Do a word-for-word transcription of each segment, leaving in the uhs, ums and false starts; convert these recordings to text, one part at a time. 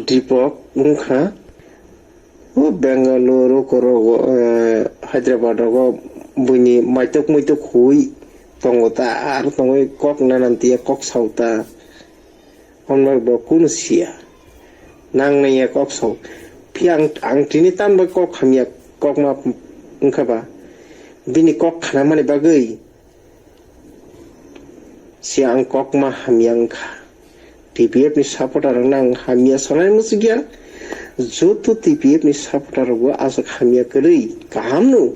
Deepak wngkha o Bengaluru korogo, eh, Hyderabad rogo buini maitok muitok hui tongo ta, ar tongwi kok nanan tiya kok sao ta. Hwnba bo kunu siya. Nang naiya kok sao. Phiya ang, ang tini tambai kok hamya kokma wngkha ba. Bini kok khanamani bagwi siya ang kokma hamya wngkha. T P F ni supporter rokno ang hamya sanai muchukya. Joto T P F ni supporter rokbo aswk hamya kwrwi kaham no.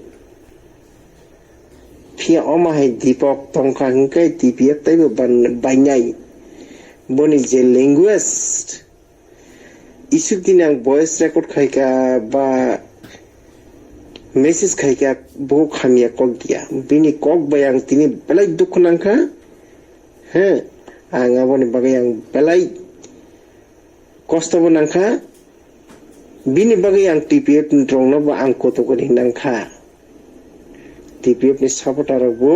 Phiya omo hai Deepak tongkha hwnkhe T P F taibo ban-, bainai. Boni je language, isuk dini ang voice record khaikha ba message khaikha, bo hamya kok ya. Bini kok bai ang tini belai dukhu nangkha. He, ang aboni bagwi ang belai kosto bo nangkha. Bini bagwi ang T P F ni rokno bo ang kotokoni nangkha. T P F ni supporter rok bo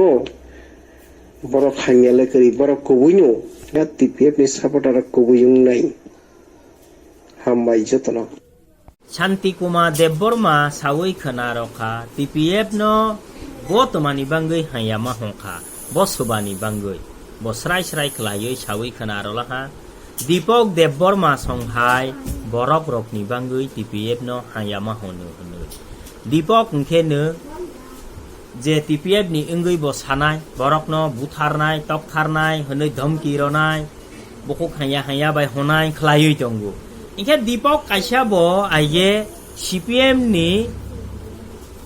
borok hamya le kwrwi, borok kubui no, ya T P F ni supporter rok kubui wngnai. Hambai jotono. Shanti Kumar Debbarma sawi khwna rokha, T P F no bo twmani bangwi hanya ma hongkha, bo swbani bangwi. Bo srai srai khlaiwi sawi khwna rolaha. Deepak Debbarma songhai borok rokni bangwi T P F no hanya ma hwnwi hwnwi. Deepak hwnkhe no je T P F ni wngwi bo sanai, borokno butharnai, toktharnai hwnwi dhomki ronai, bukhuk hanya hanya bai honai khlaiwi tongo. Hwnkhe Deepak kaisa bo aige C P M ni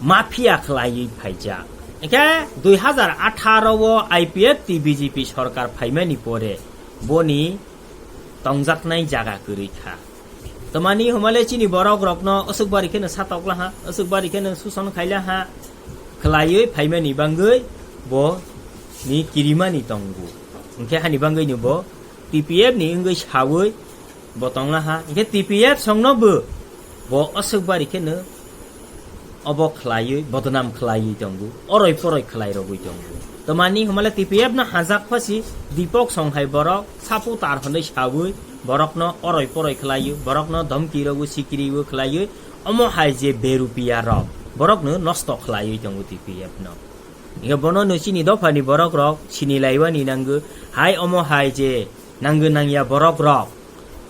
mafia khlaiwi phaijak. Hwnkhe dui hazar atharo o I P F T B J P sorkar phaimani pore boni tongjaknai jaga kwrwi kha. Twmani hwnmale chini borok rokno aswk bari kheno satok laha, aswk bari kheno suson khai laha, khlaiwi phaimani bangwi bo ni kirimani tongo. Hwnkhe hani bangwi no bo T P F ni wngwi sawi bo tong laha. Hwnkhe T P F songno bo, bo aswk bari kheno obo khlaiwi, bodnam khlaiwi tongo, oroi poroi khlai rogwi tongo. Twmani hwnmale T P F no hajak phasi Deepak songhai borok sapu tar hwnwi sawi borokno oroi poroi khlaiwi, borokno dhomki rogwi, sikiriwi khlaiwi, omo hai je berupiya rok, borokno nosto khlaiwi tongo T P F no. Hwnkhe bono no chini dophani borok rok sini laiwani nangwi, hai omo hai je nangwi nangya borok rok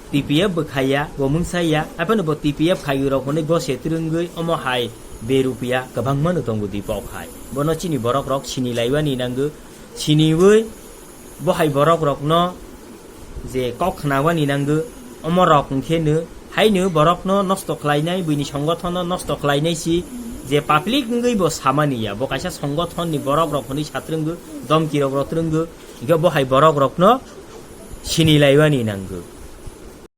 T P F bo khaiya, bo mungsa ya, aphano bo T P F khaiwi rok hwnwi gose twrwngwi omo hai berupiya kwbangma no tongo Deepak hai. Bono chini borok rok sini laiwani nangwi, siniwi bo hai borok rokno je kok khnawani nangwi, omo rok hwnkhe no haino borokno nosto khlainai, buini songothono nosto khlainai si je public wngwi bo samani ya, bo kaisa songothonni borok rok hwnwi satrwngwi, domki rok rotrwngwi, hwnkhe bo hai borok rokno sini laiwani nangwi.